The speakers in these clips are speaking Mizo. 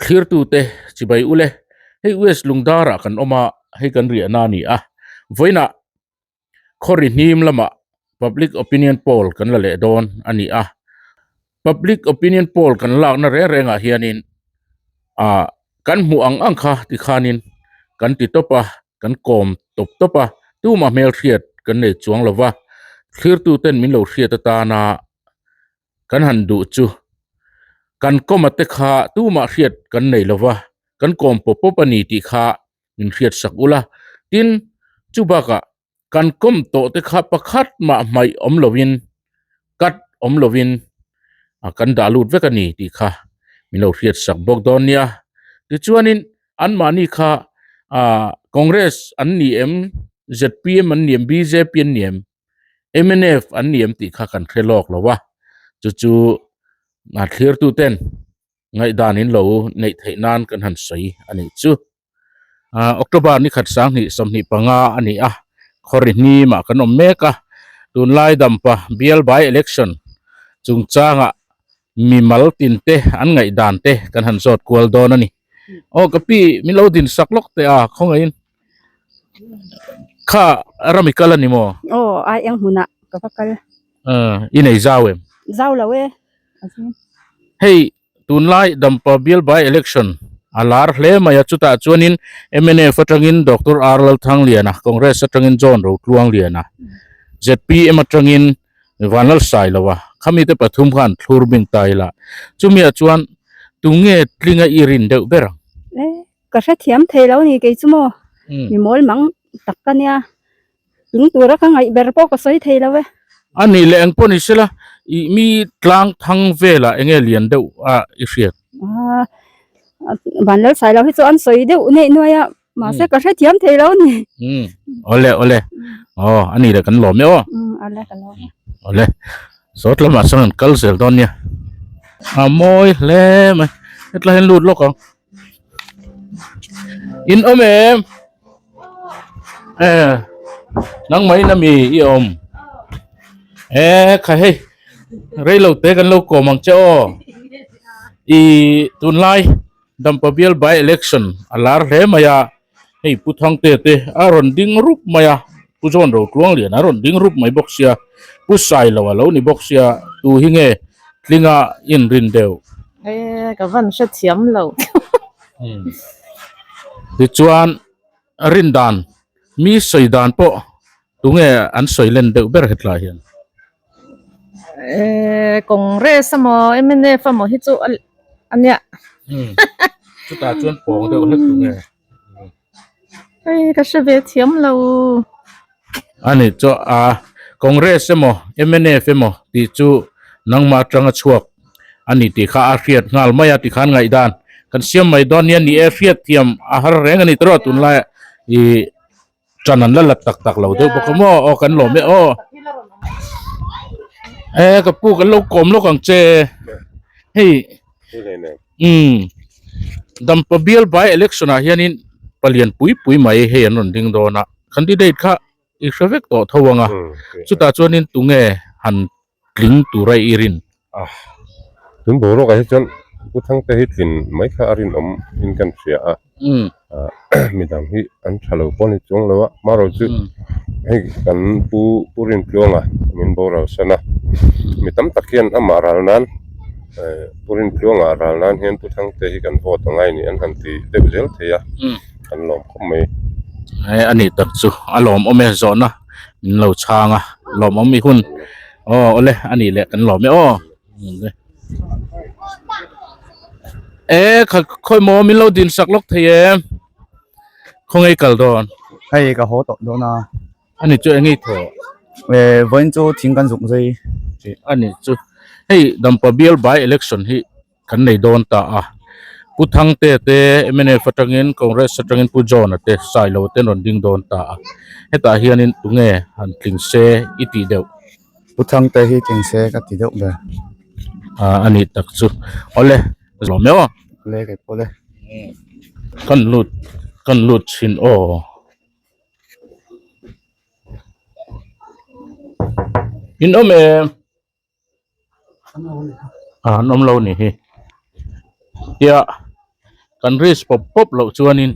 Thlirtute chibai ule, hei US Lungdarah kan awm a, hei kan riahna a ni a. Vawiinah khawri hnim lamah Public Opinion Poll kan la leh dawn a ni a. Public Opinion Poll kan lakna reng rengah hianin ah kan hmuh ang ang kha tikhanin kan ti tawp a, kan kawm tawp tawp a, tumah hmelhriat kan nei chuang lo va, thlirtuten min lo hriat atana kan han duh chu kan kawma te kha tumah hriat kan nei lo va, kan kawm pawp pawp a ni tih kha min hriat sak ula. Tin, chu bakah kan kawm tawh te kha pakhat mah hmaih awm lovin, cut awm lovin kan dah lut vek a ni tih kha min lo hriat sak bawk dawn nia. Tichuanin anmahni kha ah Congress an ni em, zpm an ni em, bjp an ni em, mnf an ni em tih kha kan hre lawk lo a, chu chu a thlirtu ten ngaihdan in lo neih theih nan kan han sawi a nih chu. Ahh October ni khat sanghnih 25 a ni a, khawri hnimah kan awm mek a, tunlai dampa bial by election chungchangah mimal tin te an ngaihdan te kan han zawt kual dawn a ni. Aw ka pi min lo din sak lawk teh a khawngaihin kha rami kal a ni maw? Aw ai eng hmunah ka va kal. Ahh i nei zau em? Zau lo e. Hei tunlai Dampa bial by election a lar hle mai a chutah chuanin mnf atangin Doctor R Lalthangliana, Congress atangin John Rotluangliana, zpm atangin Vanlalsailoa khami te pathum khan thlur bing ta ila chumi ah chuan tunge tlinga i rin deuh ber ang? E ka hrethiam thei lo ni kei chu maw mi mawl mang tak ka nia Tling tura ka ngaih ber pawh ka sawi thei lo e. A nih leh eng pawh ni sela ih mi tlang thang velah eng nge lian deuh a i hriat? Aaa Vanlalsai lo hi chu an sawi deuh neih nuai a mahse ka hrethiam thei lo ni. Umm awle awle aw a nih leh kan lawm e aw. Umm awle ka lawm e. Awle sawt lamah sawn an kal zel dawn nia a mawi hle mai hetlai hian lut lawk ang. In awm em? E nangmah in ami i awm e kha hei rei lo te kan lo kawm ang che aw i tunlai Dampa bial by election a lar hle mai a hei Pu Thangte te a rawn ding rup mai a Pu John Rotluanglian a rawn ding rup mai bawk sia Pu Sailo a lo ni bawk sia tu hi nge tlinga inrin deuh. E ka van hrethiam lo. Tichuan rin dan mi sawi dan pawh tunge an sawi len deuh ber hetlai hian. E Congress emaw mnf emaw hi chu a nia. Chutah chuan pawng deuh hlek tunge. Hei ka hre ve thiam lo. A nih chu a Congress emaw mnf emaw tih chu nangmah atanga chhuak a ni tih kha a hriat nghal mai a tikhan ngaihdan kan siam mai dawn nia ni e hriat thiam a har reng a ni tawh tunlai ih tan an la la tak tak lo deuh bawk a maw aw kan lawm e aw e ka pu kan lo kawm lawk ang che hei Umm Dampa bial by election ah hianin palian pui pui mai hei an rawn ding dawn a, candidate kha i hre vek tawh tho ang a, chutah chuanin tunge han tling tura i rin? Ah tun boruak ah hi chuan Pu Thangte hi tlin mai kha a rinawm in kan hria a, midang hi an tha lo pawh a ni chuang lo a, marawh chu hei kan Pu Pu Rintluanga min boral san a, mi tam tak hian amah ral nan Pu Rintluanga ral nan hian Pu Thangte hi kan vote angai ni an han ti deuh zel thei a, kan lawm khawp mai. He a nih tak chu a lawmawm e zawhna min lo chhang a, lawmawm i hun aw awle a nih leh kan lawm e aw. E kha khawi maw min lo din sak lawk thei em khawnge kal dawn hei ka haw tawh dawn a ani chu eng nge thaw e vawiin chu thing kan zuk zui ani chu hei dampa bial by election hi kan nei dawn ta a Pu Thangte te mnf atangin Congress atangin Pu John-a te Sailo te an rawn ding dawn ta a hetah hianin tunge han tling se i tih deuh. Pu Thangte hi tling se ka ti deuh ber. Ah a nih tak chu awle zawm e aw. Awle kei pawh le. Kan lut kan lut thin aw. In awm em? Ah an awm lo ni hi. Tia. Kan risk pawp pawp loh chuanin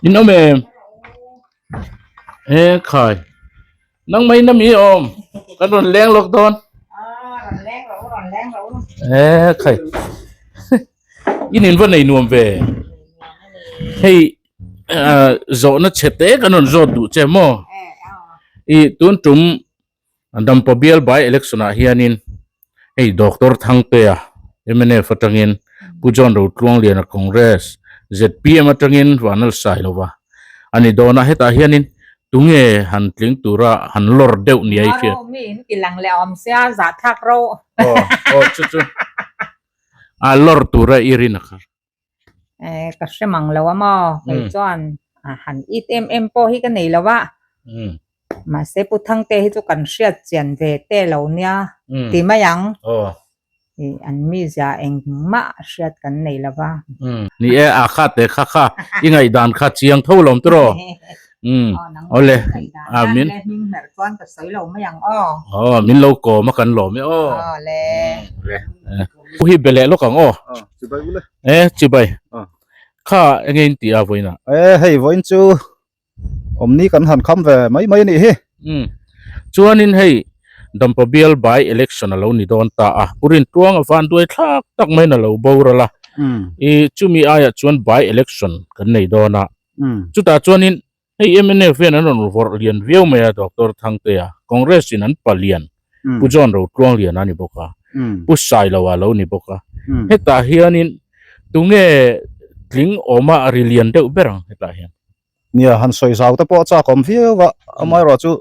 in awm em? He khai nang mai na mi awm kan rawn leng lawk dawn. He khai in in va nei nuam ve hei zawhna chhe te kan rawn zawt duh che maw i tun tum Dampa bial by election ah hianin hei Doctor Thangtea mnf atangin Pu John Rotluangliana Congress zpm atangin Vanal Sailova a ni dawn a, hetah hianin tunge han tling tura han lawr deuh nia i hriat? Mi in ti lang leh awm sia zahthlak ro. Aw aw chu chu a lawr tura i rin a kha. Eh ka hre mang lo a maw kei chuan han it em em pawh hi ka nei lo a mahse Pu Thangte hi chu kan hriat chian ve te lo nia ti mai ang ih an mizia engmah hriat kan nei lo va. Ni e a kha te kha kha i ngaihdan kha chiang tho lo tiraw awle a min hming hmerh chuan ka sawi lo mai ang aw. Aw min lo kawm a kan lawm e aw. Awle. Pu hi be leh lawk ang aw. Chibai ule. E chibai. Kha enge in ti a vawiin ah. E hei vawiin chu awmni kan han kham ve mai mai a nih hi. Umm. Chuanin hei Dampa bial by election a lo ni dawn ta a. Pu Rintuang a van duai thlak tak maiin a lo boral a. I chumi aiah chuan by election kan nei dawn a. Chutah chuanin Hei mnf hian an rawn vawrh lian viau mai a Doctor Thangtea, Congress in an pa lian Pu John Rotluangliana a ni bawk a, Pu Sailoa lo ni bawk a. Hetah hianin tunge tling awma ri lian deuh ber ang hetah hian? Nia, han sawi zau te pawh a chak awm viau a, amaherawhchu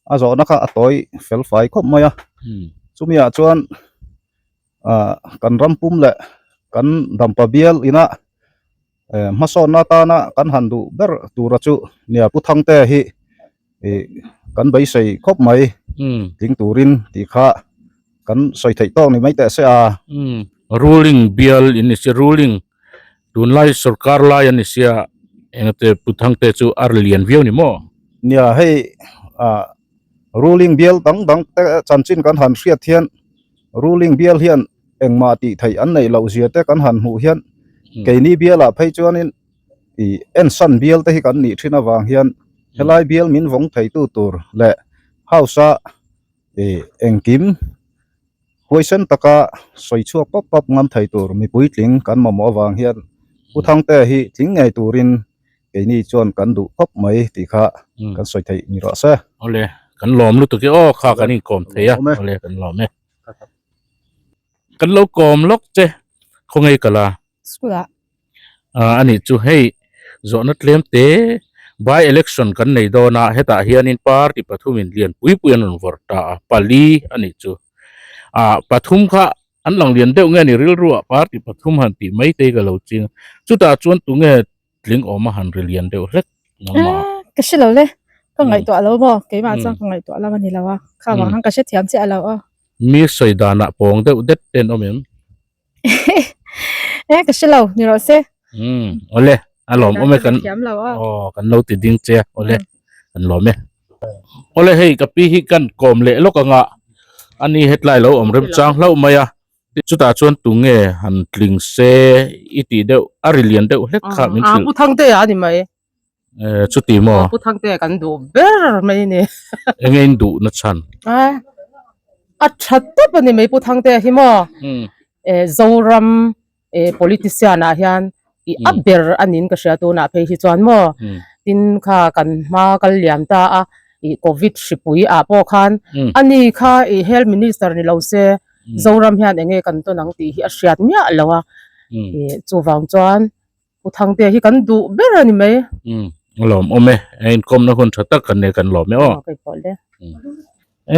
a zawhna kha a tawi fel fai khawp mai a. Chumiah chuan ah kan ram pum leh kan dampa bial ina hmasawnna atana kan han duh ber tura chu nia Pu Thangte hi ih kan beisei khawp mai tling turin tih kha kan sawi theih tawk ni mai teh se a. Ruling bial in ni sia ruling tunlai sorkar lai an ni sia engate Pu Thangte chu a ri lian viau ni maw? Nia hei ah ruling bial dang dang te chanchin kan han hriat hian ruling bial hian engmah tih theih an neih loh zia te kan han hmuh hian keini bialah phei chuanin ih ensan bial te hi kan nih thin avang hian helai bial min vawng theitu tur leh house a ih engkim huaisen taka sawi chhuak pap pap ngam thei tur mipui tling kan mamawh avang hian Pu Thangte hi tling ngei turin keini chuan kan duh khawp mai tih kha kan sawi theih ni rawh se. Awle kan lawm lutuk e aw kha kan inkawm thei a awle kan lawm e. Kan lo kawm lawk che khawngaih ka la. School ah. Ah anih chu hei zawhna tlem te by election kan nei dawn a hetah hianin party pathumin lian pui pui an rawn vawrh ta a pali anih chu ah pathum kha an lang lian deuh nge ni rilru ah party pathum han tih mai te hi ka lo ching chutah chuan tunge tling awm a han ri lian deuh hlek nangmah. Ah, ka hre lo le. Ka ngaihtuah lo maw? Keimah chuan ka ngaihtuah lam a ni lo a. Kha vang khan ka hrethiam chiah lo a. Mi sawi danah pawng deuh det te an awm em? Eh, ka hre lo, ni rawh se. Umm, awle, a lawm awm e kan. Thiam lo a. Aw, kan lo ti ding che a, awle, kan lawm e. Awle hei ka pi hi kan kawm leh lawk anga ani hetlai lo awm remchang hlauh mai a. Chutah chuan tunge han tling se i tih deuh a ri lian deuh hlek kha min hrilh. Pu Thangtea a ni mai. Eh chuti maw? Pu Thangtea kan duh ber mai a ni. Enge in duh na chhan? A tha tawp a ni mai Pu Thangtea hi maw? Eh Zoram eh politician ah hian i a ber a niin ka hria tunah phei hi chuan maw? Tin kha kan hma kal liam ta a ih covid hripui ah pawh khan ani kha ih health minister ni lo se Zoram hian eng nge kan tawn ang tih hi a hriat miah lo a, ih chuvang chuan Pu Thangtea hi kan duh ber a ni mai. Umm a lawm awm e, a inkawmna hun tha tak kan nei kan lawm e aw. Aw kei pawh le.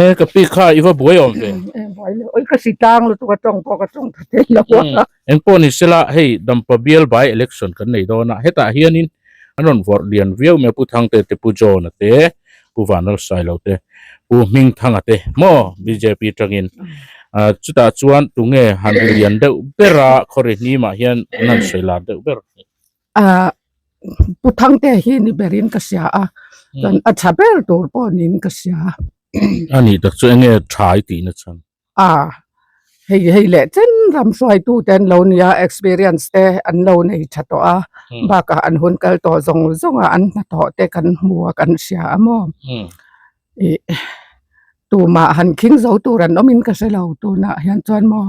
E ka pi kha i va buai awm ve. Buai lo, oi ka si tang lutuk a tawng pawh ka tawng tha thei lo a. Eng pawh ni sela hei Dampa bial by election kan nei dawn a, hetah hianin an rawn vawrh lian viau mai a Pu Thangtea te Pu John-a te Pu Vanlalsailo te, Pu Hmingthanga te maw bjp tangin chutah chuan tunge han ri lian deuh ber a khawri hnimah hian an han sawi lar deuh ber. Ah Pu Thangte hi ni berin ka hria a, chuan a tha ber tur pawh niin ka hria. A nih tak chu enge tha i tihna chhan? Ah. Hei hei leh chen ram hruaitu te an lo nia experience te an lo nei tha tawh a bakah an hun kal tawh zawng zawng a an hnathawh te kan hmu a kan hria a maw ih tumah han khing zo tur an awm in ka hre lo tunah hian chuan maw.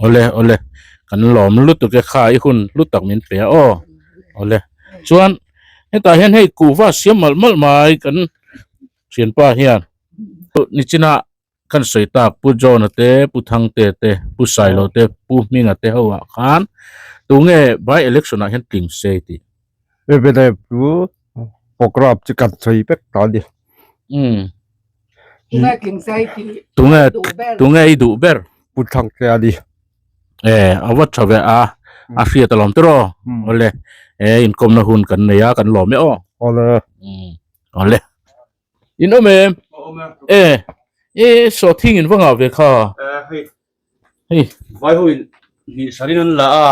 Awle awle kan lawm lutuk e kha i hun hlu tak min pe a aw awle chuan hetah hian hei kuhva siam malh malh mai kan thianpa hian nichina Kan sawi tak Pu John-a te, Pu Thangte te, Pu Sailo te, Pu Hminga te ho ah khan tunge by election ah hian tling se tih. Mnf chu programme chu kan sawi vek ta a ni. Umm. Tunge tling se tih Tunge tunge i duh ber? Pu Thangte a ni. E a va tha ve a, a hriat alawm tiraw? Awle e inkawmna hun kan nei a kan lawm e aw. Awle. Umm awle. In awm em? E, e sawhthing in va ngah ve kha. Hei. Hei. Vai ho in hnih sarin an la a.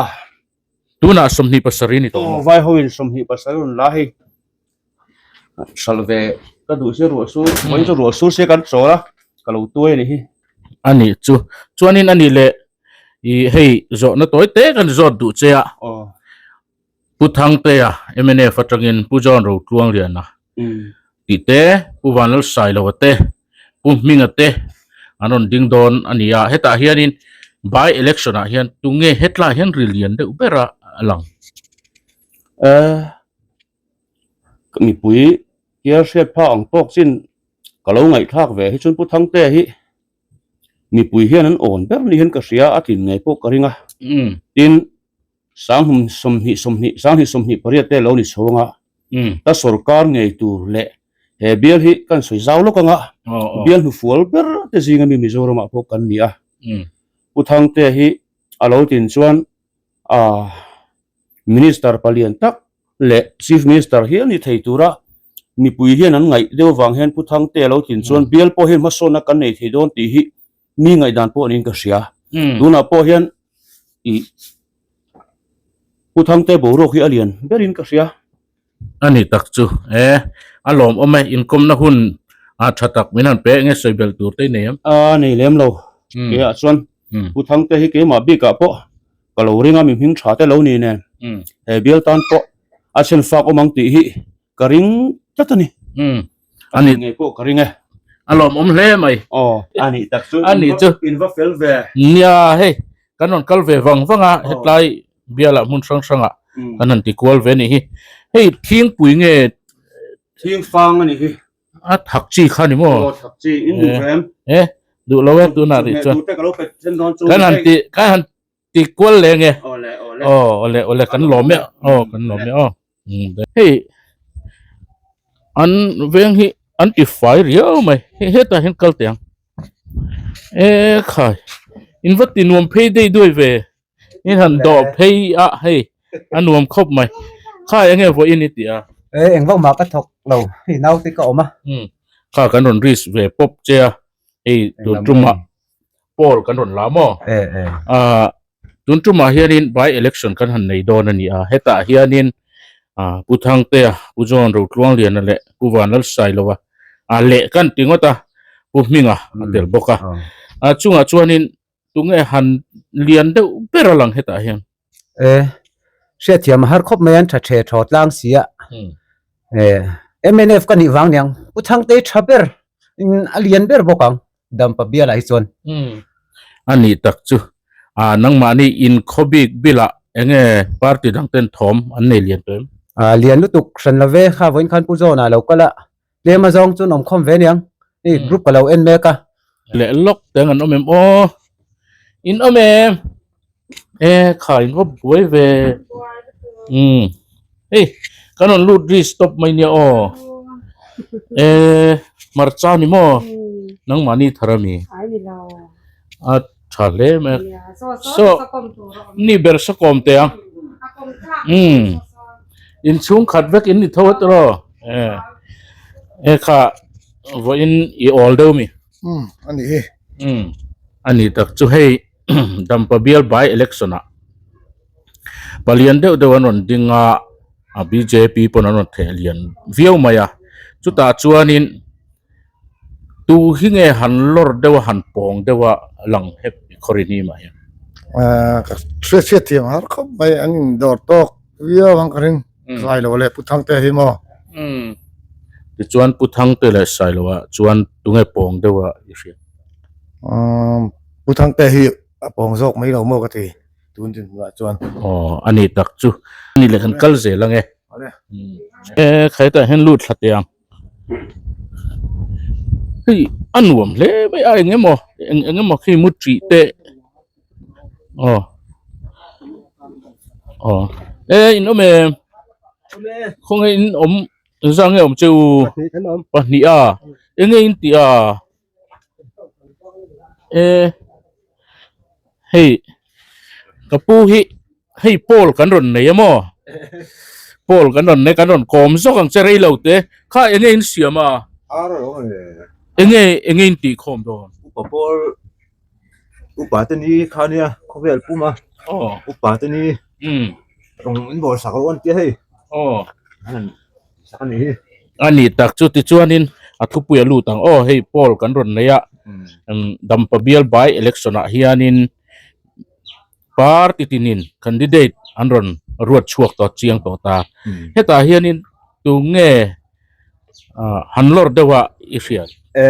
Tunah 27 ni tawh maw? Vai ho in 27 an la hei. Hralh ve ka duh sia ruah sur, vawiin chu ruah sur sia kan chawl a, ka lo tuai a nih hi. A nih chu. Chuanin a nih leh i hei zawhna tawi te kan zawt duh che a. Aw. Pu Thangtea, mnf atangin Pu John Rotluangliana tih te, Pu Vanlalsailoa te, Pu Hminga te an rawn ding dawn a ni a. Hetah hianin by election ah hian tunge hetlai hian ri lian deuh ber a lang? Mipui hial hriat phak ang tawk chin ka lo ngaihthlak ve hi chuan Pu Thangtea hi mipui hian an awn ber ni hian ka hria a tlin ngei pawh ka ring a. Tin, Sanghum 20 20 sanghnih 28 te lo ni chho anga ka sorkar ngei tur leh he bial hi kan sawi zau lawk anga bial hnufual ber te zinga mi Mizoramah pawh kan ni a. Pu Thangte hi a lo tin chuan a Minister palian tak leh Chief Minister hial ni thei tura mipui hian an ngaih deuh avang hian Pu Thangte a lo tin chuan bial pawh hian hmasawnna kan nei thei dawn tih hi mi ngaihdan pawh niin ka hria. Tunah pawh hian ih Pu Thangte boruak hi a lian berin ka hria. A ni tak chu e, a lawmawm e, inkawmna hun a tha tak min han pe enge sawi belh tur te i nei em? A nei lem lo, keiah chuan Pu Thangte hi keimah bikah pawh ka lo ring a, mi hming tha te lo ni nen he bial tan pawh a chhen fak awm ang tih hi Ka ring tlat a ni. Umm. A ni. Ngei pawh ka ring e. A lawmawm hle mai. Aw. A nih tak chu. A nih chu. In va fel ve. Nia hei kan rawn kal ve vang vang a hetlai bialah hmun hrang hrangah kan han ti kual ve a nih hi. Hei thingpui nge. Thingfang a nih hi. A thak chi kha ni maw? Aw thak chi in duh ve em? E duh lo e tunah rih chuan. Duh te ka lo pet then dawn chu. Kan han ti kan han ti kual leng e Awle awle. Aw awle awle kan lawm e aw kan lawm e aw hei an veng hi an ti fai riau mai hei hetah hian kal teh ang e khai in va ti nuam phei dei duai ve in han dawh phei a hei a nuam khawp mai khai enge vawiin i tih a E eng vak mah ka thawk lo hei naute ka awm a kha kan rawn risk ve pawp che a hei tun tumah Paul kan rawn la maw? Eh eh. Ah tun tumah hianin by election kan han nei dawn a ni a, hetah hianin ah Pu Thangtea, Pu John Rotluangliana leh Pu Vanlalsailova ah leh kan ti ngawt a, Pu Hminga a tel bawk a. Ah chungah chuanin tunge han lian deuh ber a lang hetah hian? Eh hriatthiam a har khawp mai an tha the thaw tlang si a. Eh mnf ka nih vang niang Pu Thangtei tha ber in a lian ber bawk ang. Dampa bialah hi chuan. Umm a nih tak chu. Ah nangmahni inkhaw bik bilah enge party dang ten thawm an nei lian tawh em? Ah lian lutuk hran lo ve kha vawiin khan Pu Zawna lo kal a, tlem a zawng chuan awm khawm ve aniang hei group ka lo en mek a. Leh lawk teng an awm em aw? In awm em? E kha in va buai ve. Umm hei kan rawn lut ri stop mai nia aw. E hmarcha ni maw nangmahni thar ami. A tha hle mai a. Saw ni ber saw kawm teh ang. Umm inchhung khat vek in ni tho a tiraw. E e kha vawiin i awl deuh mi. Umm a nih hi. Umm a nih tak chu hei. Dampa bial by election ah palian deuh deuh an rawn ding a a bjp pawn an rawn theh lian viau mai a chutah chuanin tu hi nge han lawr deuh a han pawng deuh a lang hep. khawri hnimah hian? Ka hriat hriat thiam har khawp mai an indawr tawk viau ang ka ring Sailo leh Pu Thangte hi maw? Tichuan Pu Thangte leh Sailoa chuan tunge pawng deuha i hriat? Pu Thangte hi a pawng zawk mai lo maw ka ti tun dinhmunah chuan. Aw a ni tak chu. Ani leh kan kal zel ange. E khaitah hian lut thla teh ang. Hei a nuam hle mai a eng emaw eng eng emaw khi mu tih te aw aw e in awm em khawnge in awm engzah nge awm che u pahnih a enge in tih a e hei ka pu hi hei pawl kan rawn nei a maw pawl kan rawn nei kan rawn kawm zawk ang che rei lo te kha enge in siam a enge enge in tih khawm dawn upa pawl upa te ni kha nia khawvel pum a upa te ni rawng in bawr sak lo an tia hei sak a ni hi. A ni tak chu tichuanin a thupui a lut ang aw hei poll kan rawn nei a Dampa bial by election ah hianin party tinin candidate an rawn ruat chhuak tawh chiang tawh ta hetah hianin tunge han lawr deuh a i hriat. E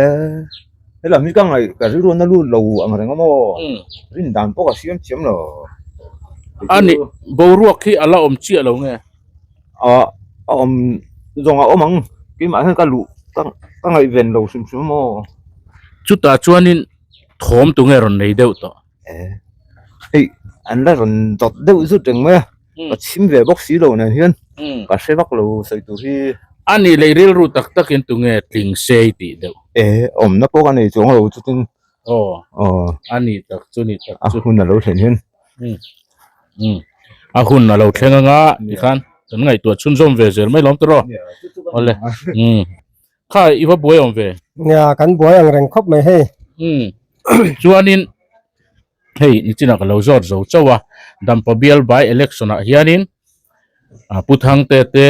helam hi ka ngaih ka rilru na lut lo ang reng a maw rin dan pawh ka siam thiam lo. A ni boruak hi a la awm chiah lo nge. Ah a awm zawng a awm ang keimah hian ka luh ka ka ngaihven lo hrim hrim maw. Chutah chuanin thawm tunge rawn nei deuh tawh. E hei an la rawn dawt deuh zut reng mai a ka chhim ve bawk si lo nen hian ka hre vak lo sawi tur hi. A nih leh rilru tak takin tunge tling sei tih deuh. E awmna pawh ka nei chuang lo chutin Aw a ni tak chu ni tak chu. A hun a lo thlen hian. A hun a lo thleng anga tikhan kan ngaihtuah chhunzawm ve zel mai lawm tawh awle kha i va buai awm ve. Nia kan buai ang reng khawp mai hei. Chuanin hei nichinah ka lo zawt zo chauh a Dampa bial by election ah hianin Pu Thangte te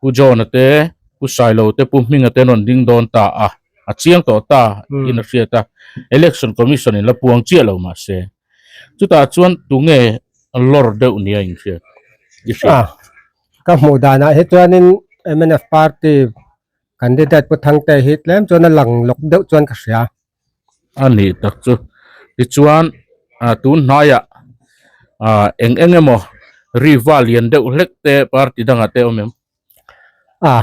Pu John-a te, Pu Sailo te, Pu Hminga te an rawn ding dawn ta a, a chiang tawh ta in a hriat a, Election Commission in la puang chiah lo mahse chutah chuan tunge lawr deuh nia in hriat i hriat? A, ka hmuh danah hi chuanin mnf party candidate Pu Thangte hi tlem chuan a lang lawk deuh chuan ka hria. A nih tak chu. Tichuan tun hnaiah eng eng emaw riva lian deuh hlek te party dangah te awm em? A,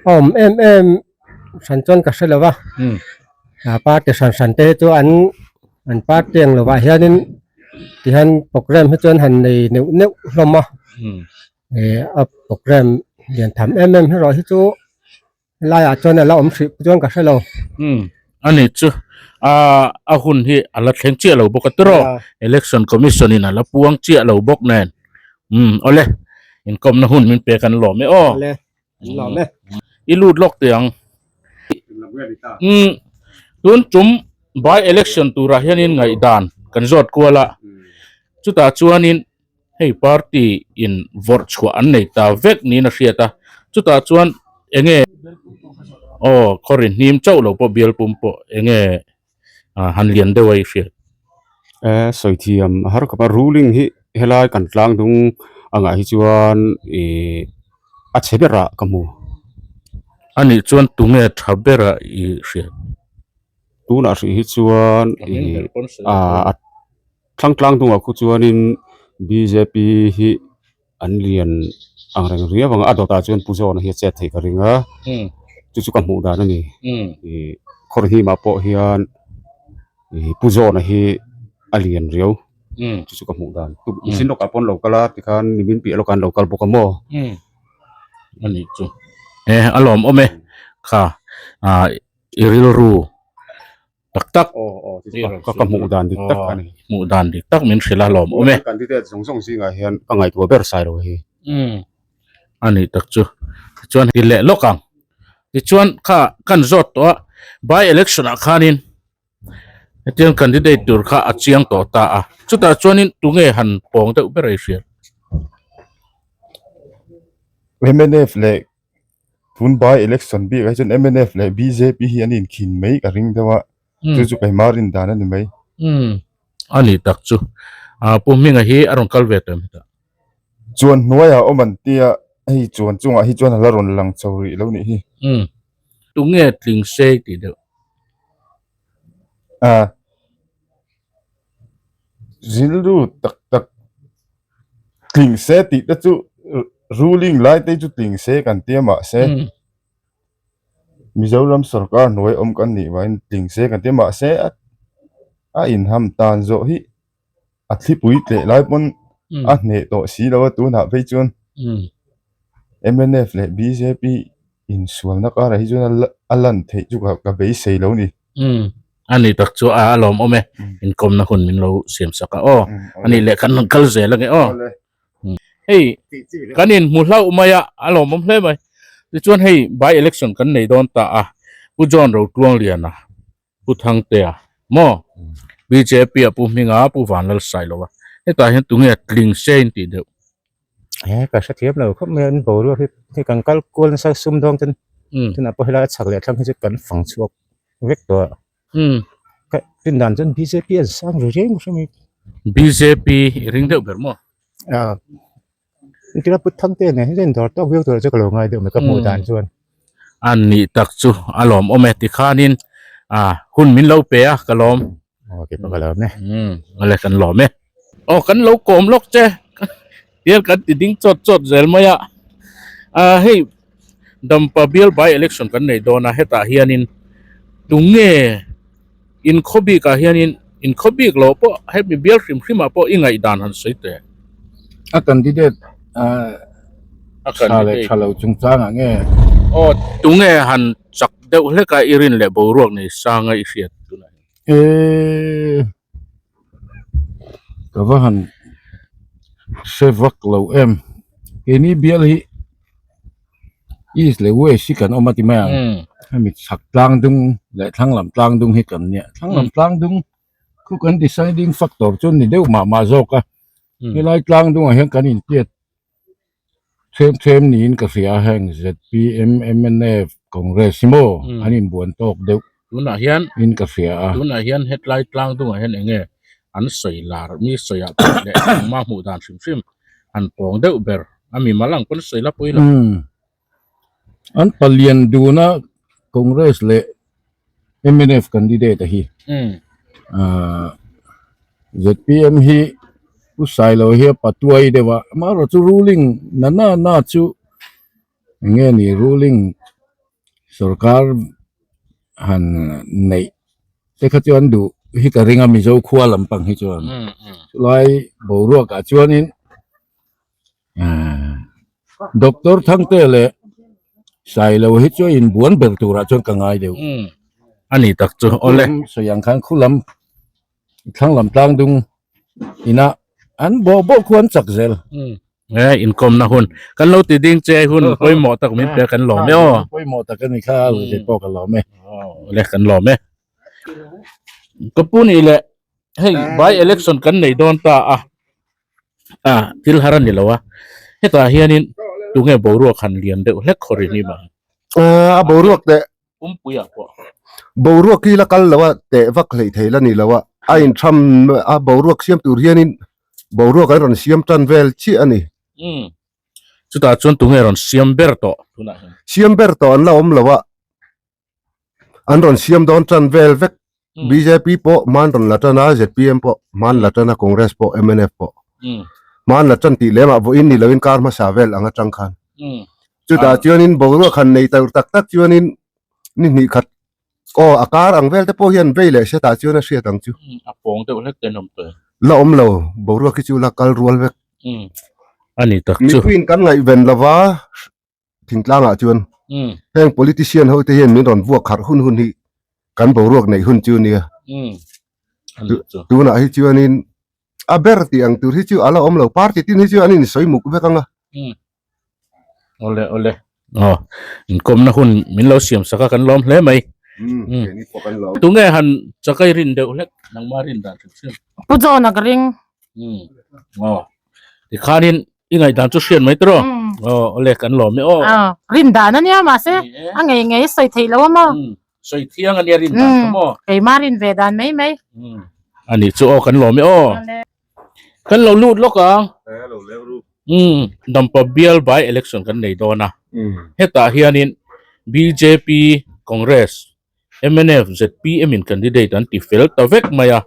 a awm em em hran chuan ka hre lo va. Party hran hran te hi chu an an party ang lovah hianin tihian programme hi chuan han nei neuh neuh hlawm a. A programme lian tham em em erawh hi chu. Helaiah chuan a la awm hrih chuan ka hre lo. Umm a ni chu a a hun hi a la thleng chiah lo bawk a tiraw election commission in a la puang chiah lo bawk nen umm awle inkawmna hun min pek an lawm e aw. Awle an lawm e. I lut lawk teh ang. Umm tun tum by election turah hianin ngaihdan kan zawt kual a chutah chuanin Hei party in vawrh chhuah an nei ta vek niin a hriat a, chutah chuan enge aw khawri hnim chauh lo pawh bial pum pawh enge han lian deuh a i hriat. E sawi thiam a har khawp a, ruling hi helai kan tlang dung angah hi chuan ih a chhe berah ka hmu. Anih chuan tunge tha bera i hriat? Tunah hrih hi chuan ih a. Thlang tlang hnungah khu chuanin bjp hi an lian ang reng riau ang a, a dawtah chuan Pu Zawna hi a chet theih ka ring a, chu chu ka hmuh dan a ni. Ih khawr hnimah pawh hian ih Pu Zawna hi a lian riau, chu chu ka hmuh dan. Mihring lawkah pawh an lo kal a tikhan nimin piah lawkah an lo kal bawk a maw. A nih chu. E a lawmawm e kha ah i rilru. Tak tak. Ka ka hmuh dan dik tak a ni. Hmuh dan dik tak min hrilh a lawm awm e. Candidate zawng zawng zingah hian ka ngaihtuah ber sai lo hi. Umm a nih tak chu. Tichuan ti leh lawk ang. Tichuan kha kan zawt tawh a by election ah khanin hetiang candidate tur kha a chiang tawh ta a. Chutah chuanin tunge han pawng deuh ber a i hriat? Mnf leh Tun by election bik ah hi chuan mnf leh bjp hi an inkhin mai ka ring deuh a chu chu keimah rin dan a ni mai. Umm. A nih tak chu. Ah Pu Hminga hi a rawn kal ve tawh em hetah? Chuan hnuaiah awm an tia, hei chuan chungah hi chuan a la rawn lang chho rih lo nih hi. Umm. Tunge tling sei tih deuh? Ah. Rilru tak tak tling se tih te chu ruling lai te chu tling se kan tia mahse Mizoram sorkar hnuai awm kan nih vangin tling se kan tia mahse a inham tan zawh hi a thlipui tleh lai pawn a hneh tawh si lo a tunah phei chuan mnf leh bjp insualna karah hi chuan a lan theih chu ka beisei lo ni. Umm ani tak chu a lawm awm e inkawmna hun min lo siam sak a aw ani leh kan rawn kal zel ange aw hei kan in hmu hlauh mai a a lawm awm hle mai tichuan hei by election kan nei dawn ta a Pu John Rotluangliana Pu Thangtea maw bjp a Pu Hminga Pu Vanlalsailova hetah hian tunge tling se in tih deuh. He ka hrethiam lo khawp mai a an boruak hi hei kan kal kual nasa sum dawng ten tunah pawh helai a chhak leh thlang hi chu kan fang chhuak vek tawh a ka rin dan chuan bjp an sang ru reng hre mai bjp i ring deuh ber maw ah engtin a put thang te nen hian dawr tawk viau tur chu ka lo ngai deuh mai ka hmuh dan chuan an nih tak chu a lawm awm e tikhanin ah hun min lo pe a ka lawm Aw kei pawh ka lawm e. Umm awle kan lawm e. Aw kan lo kawm lawk che tial kan ti ding chawt chawt zel mai a. Ah hei Dampa bial by election kan nei dawn a hetah hianin tunge inkhaw bikah hianin inkhaw bik loh pawh hemi bial hrim hrimah pawh i ngaihdan han sawi teh. A candidate a tha leh tha lo chungchangah nge? Aw tunge han chak deuh hlek a i rin leh boruak nei sanga i hriat tunah hian. Eee ka va han hre vak lo em keini bial hi east leh west hi kan awm a ti mai ang hemi chhak tlang dung leh thlang lam tlang dung hi kan nia thlang lam tlang dung khu kan deciding factor chu ni deuh mah mah zawk a helai tlang dungah hian kan intiat Thlem thlem niin ka hria a heng zpm, mnf, Congress hi maw an inbuan tawk deuh Tunah hian in ka hria a. Tunah hian hetlai tlang dungah hian eng nge an sawi lar mi sawi ah pawh leh engmah hmuh dan hrim hrim han pawng deuh ber a mi mal ang pawn sawi la pawi lo. An palian dun a Congress leh mnf candidate a hi zpm hi Pu Sailo hi a patuai deuh a amaherawh chu ruling na na na chu eng nge ni ruling sorkar han neih te kha chu an duh hi ka ring a Mizo khua lampang hi chuan chulai boruak ah chuanin. Doctor Thangte leh Sailo hi chu a inbuan ber turah chuan ka ngai deuh. A ni tak chu awle. Sawi ang khan khu lam thlang lam tlang dung ina an bawh bawh khu an chak zel. E inkawmna hun kan lo ti ding che hun pawimawh tak min pe kan lawm e aw. Pawimawh tak a ni kha kei pawh ka lawm e. Awle kan lawm e. Ka pu nih leh hei by election kan nei dawn ta a. A thil har a ni lo a hetah hianin tunge boruak han lian deuh hlek khawr in i mah a boruak teh pumpui ah pawh boruak hi la kal lo a teh vak hleih thei la ni lo a a intham a boruak siam tur hianin boruak an rawn siam tan vel chiah a ni umm chutah chuan tunge rawn siam ber tawh tunah hian siam ber tawh an la awm lo a an rawn siam dawn tan vel vek bjp pawh hman rawn la tan a zpm pawh hman la tan a congress pawh mnf pawh hman la tan tih lemah vawiin ni loin kar hmasa vel ang atang khan chutah chuanin boruak han nei tur tak tak chuanin ni hnih khat aw a kar ang vel te pawh hian vei leh hretah chuan a hriat ang chu a pawng deuh hlek ten awm tawh la awm lo boruak hi chu la kal rual vek a ni tak chu mipuiin kan ngaihven lova thingtlangah chuan heng politician ho te hian min rawn vuak kharh hun hun hi kan boruak neih hun chu nia tunah hi chuanin a ber tih ang tur hi chu a la awm lo party tin hi chu an insawi muk vek ang a awle awle aw inkawmna hun min lo siam sak a kan lawm hle mai tunge han chakai rin deuh hlek nangma rin dan hrim hrim Pu John a ka ring aw tikhanin I ngaihdan chu hriat mai tawh. Aw awle kan lawm e aw. Aw rin dan ania mahse a ngei ngei sawi theih lo a maw. Sawi thiang ania rin dan kha maw. Keimah rin ve dan mai mai. Ani chu aw kan lawm e aw. Kan lo lut lawk ang. Umm Dampa bial by election kan nei dawn a. Hetah hianin bjp, Congress, mnf, zpm in candidate an ti fel ta vek mai a.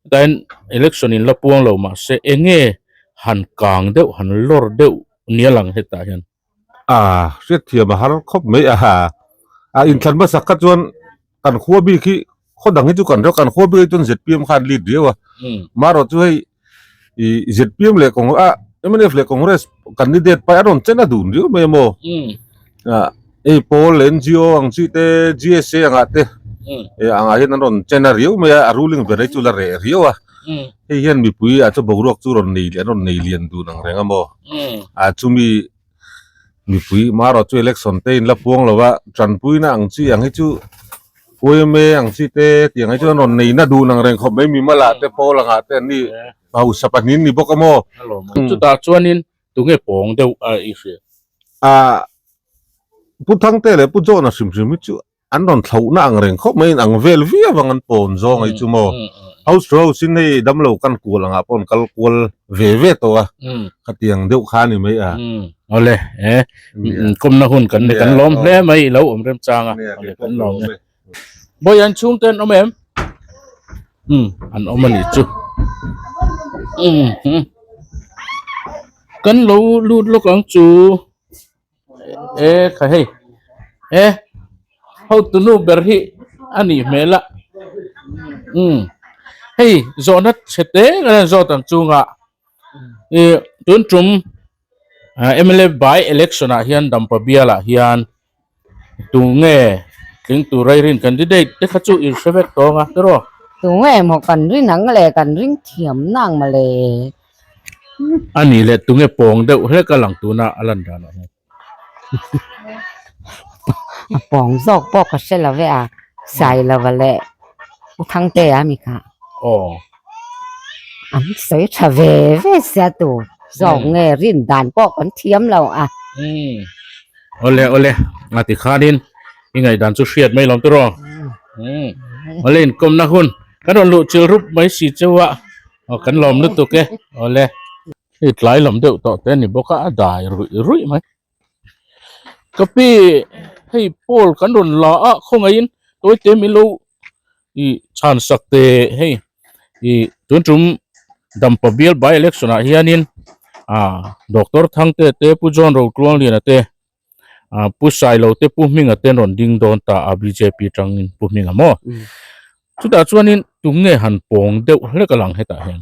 Hetah hian election in la puang lo mahse enge han kang deuh han lawr deuh nia lang hetah hian. A hriatthiam a har khawp mai a, a inthlan hmasak kha chuan kan khua bik hi khaw dang hi chu kan kan khua bik hi chuan zpm kha an lead riau a, marawh chu hei ih zpm leh Cong ah mnf leh Congress candidate pai a rawn chen a dun riau mai a maw, ah hei pawl ngo ang chi te gsa angah te angah hian an rawn chen a riau mai a, a ruling ber hi chu la reh riau a. Hei hian mipui ah chuan boruak chu rawn nei an rawn nei lian dun ang reng a maw? Ah chumi mipui marawh chu election te in la puang lo va tanpuina ang chi ang hi chu yma ang chi te tiang hi chu an rawn nei na dun ang reng khawp mai mimal ah te pawl ang ah te an ni hausa pahnih an ni bawk a maw? Chutah chuanin tunge pawng deuh a i hria? Ah Pu Thangte leh Pu John-a hrim hrim hi chu An rawn thlauhna ang reng khawp mai in ang vel viau ang an pawn zawng ei chu maw. House to house in hei damlo kan kual angah pawh an kal kual ve ve tawh a, khatiang deuh kha a ni mai a. Awle e, kawmna hun kan nei kan lawm hle mai i lo awm remchang a, awle kan lawm e. Bawi an chhungte an awm em? Umm an awm a nih chu. Umm kan lo lut lawk ang chu. E kha hei e hotu nu ber hi a nih hmel a umm hei zawhna chhe te kan han zawt ang chungah ih tun tum mla by election ah hian dampa bial ah hian tunge tling tur a i rin candidate te kha chu i hre vek tawng a tiraw. Tunge maw kan rin ang le kan ring thiam nang mawle. A nih leh tunge pawng deuh hlek a lang tuna a lan danah hian. A pawng zawk pawh ka hre lo ve a, Sailova leh U Thangtea mi kha. Aw. An sawi tha ve ve sia tu zawk nge rin dan pawh kan thiam lo a. Umm. Awle awle a ti khanin i ngaihdan chu hriat mai lawm tiraw. Umm. Awle inkawmna hun kan rawn luh chil rup mai si cheu a. Aw kan lawm lutuk e awle hei tlai lam deuh tawh te a ni bawk a a dai ruih ruih mai ka pi hei pawl kan rawn la a khawngaihin tawi te min lo ih chhan sak teh hei ih tun tum dampa bial by election ah hianin ah doctor Thangte te Pu John Rotluangliana te ah Pu Sailo te Pu Hminga te an rawn ding dawn ta a bjp tangin Pu Hminga maw chutah chuanin tunge han pawng deuh hlek a lang hetah hian.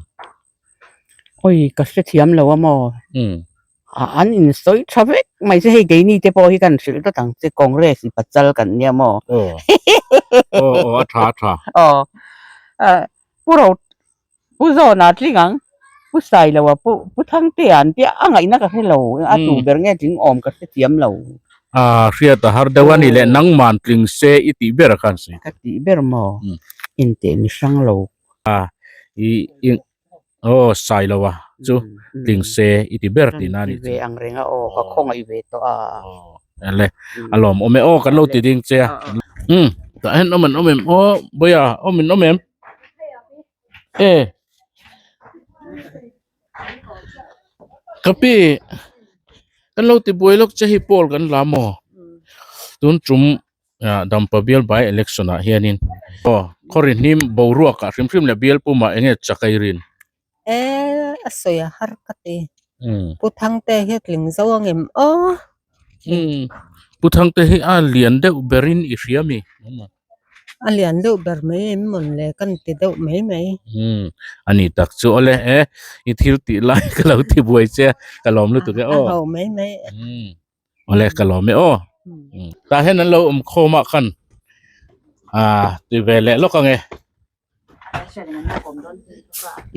Awi ka hrethiam lo a maw an insawi tha vek mai che hei keini te pawh hi kan hrilh dawt ang che Congress i pachal kan nia maw aw aw a tha a tha aw Pu Ro Pu Zawna tling ang, Pu Sailoa, Pu Pu Thangtea an tia a ngaihna ka hre lo, a tu ber nge tling awm ka hre thiam lo. A hriat a har deuh a ni leh nangman tling se i tih ber a khan sawi. Ka tih ber maw? Inteh mi hrang lo. A i i aw Sailoa chu tling se i ti ber tihna a nih chu. Ti ve ang reng a aw, ka khawngaih ve tawh a. Ele a lawm awm e aw kan lo ti ding che a. Umm tah hian awm an awm em aw Bawia awm in awm em? E ka pi kan lo ti buai lawk che hi pawl kan la maw tun tum ah dampa bial by election ah hianin aw khawri hnim boruak ah hrim hrim leh bial pumah eng nge chak a i rin. E a sawi a har ka ti Pu Thangte hi a tling zo angem aw. Pu Thangte hi a lian deuh berin i hria mi? A lian deuh ber mai em mawn le ka ni ti deuh mai mai. Umm a ni tak chu awle e i thil tih lai ka lo ti buai che a ka lawm lutuk e aw. A ho mai mai. Umm awle ka lawm e aw. Tah hian an lo awm khawm ah khan ah ti ve leh lawk ang e.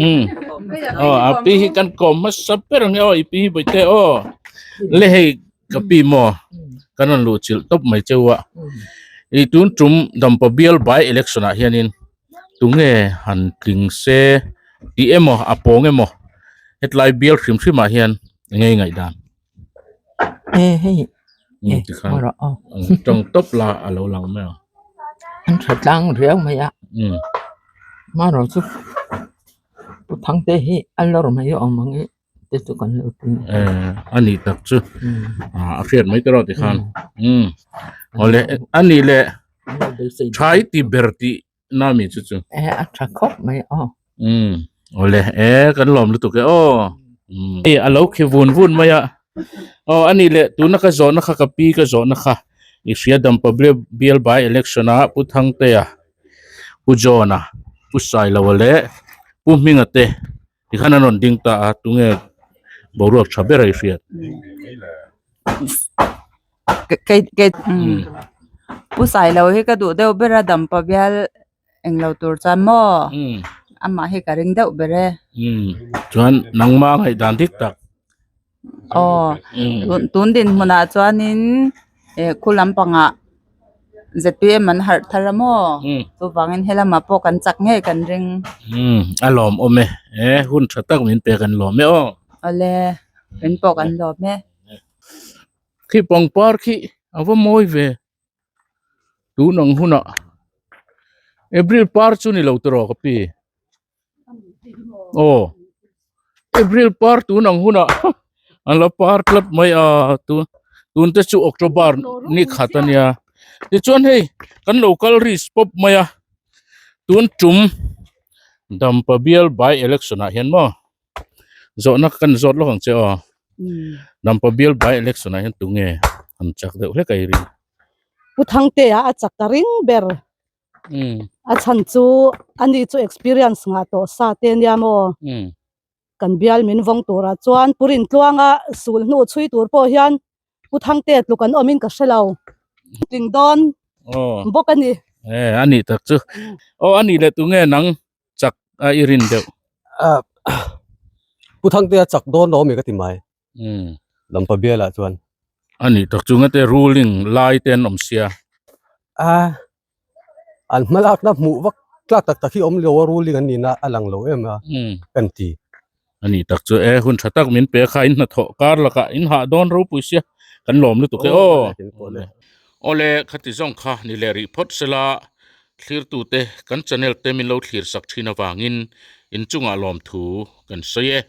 Umm aw a pi hi kan kawm hmasa ber ang e aw i pi hi bawihte aw le hei ka pi maw kan rawn luh chilh tawp mai cheu a ih tun tum dampa bial by election ah hianin tunge han tling se tih emaw a pawng emaw hetlai bial hrim hrim ah hian eng nge i ngaihdan. E hei e tikhan tawng tawp la a lo lang mai ang an tha tlang riau mai a Hmanraw chu Pu Thangte hi a lawr mai awm ang i te chu kan lo ti. Eh a nih tak chu a hriat mai tawh tikhan umm awle a nih leh tha i ti ber tih na mi chu chu. Eh a tha khawp mai aw. Umm awle eh kan lawm lutuk e aw umm hei a lo khi vun vun mai a aw a nih leh tuna ka zawhna kha ka pi ka zawhna kha i hria dampa bial by election a Pu Thangtea Pu John-a Pu Sailoa leh Pu Hminga te Tikhan an rawn ding ta a, tunge boruak tha ber a i hriat? Pu Sailo hi ka duh deuh ber a, Dampa bial englo tur chuan maw amah hi ka ring deuh ber e. Chuan nangma ngaihdan dik tak. Aw, tun dinhmunah chuanin eh khu lampangah zpm an harh thar a maw? Chuvangin helamah pawh kan chak ngei kan ring. Umm a lawmawm e, eh hun tha tak min pek an lawm e aw. Awle, min pawh kan lawm e. Khi pangpar khi a va mawi ve, tun ang hunah April par chu ni lo tawh ka pi. Aw April par tun ang hunah an lo par tlat mai a tun tun te chu October ni khat a nia tichuan hei kan lo kal risk pawp mai a tun tum Dampa bial by election ah hian maw zawhna kan zawt lawk ang che aw Dampa bial by election ah hian tunge an chak deuh hlek a i ring. Pu Thangtea a chak ka ring ber. A chhan chu ani chu experience ngah tawh sa te nia maw? Kan bial min vawng turah chuan Pu Rintluanga sul hnu chhui tur pawh hian Pu Thangte tluk an awmin ka hre lo. Tling dawn bawk a ni. E a nih tak chu. Aw a nih leh tunge nang chak a i rin deuh? Pu Thangtea chak dawn lo ami ka ti mai. Lampa bialah chuan. A nih tak chu ngate ruling lai te an awm sia. A an hmalakna hmuh vak tlak tak tak hi awm lo a ruling an nihna a lang lo em a kan ti. A nih tak chu e hun tha tak min pe kha in hnathawh kar lakah in hah dawn ropui sia kan lawm lutuk e aw. Awle khati zawng kha ni leh rih phawt sela thlirtute kan channel te min lo thlir sak thin avangin inchungah lawmthu kan sawi e.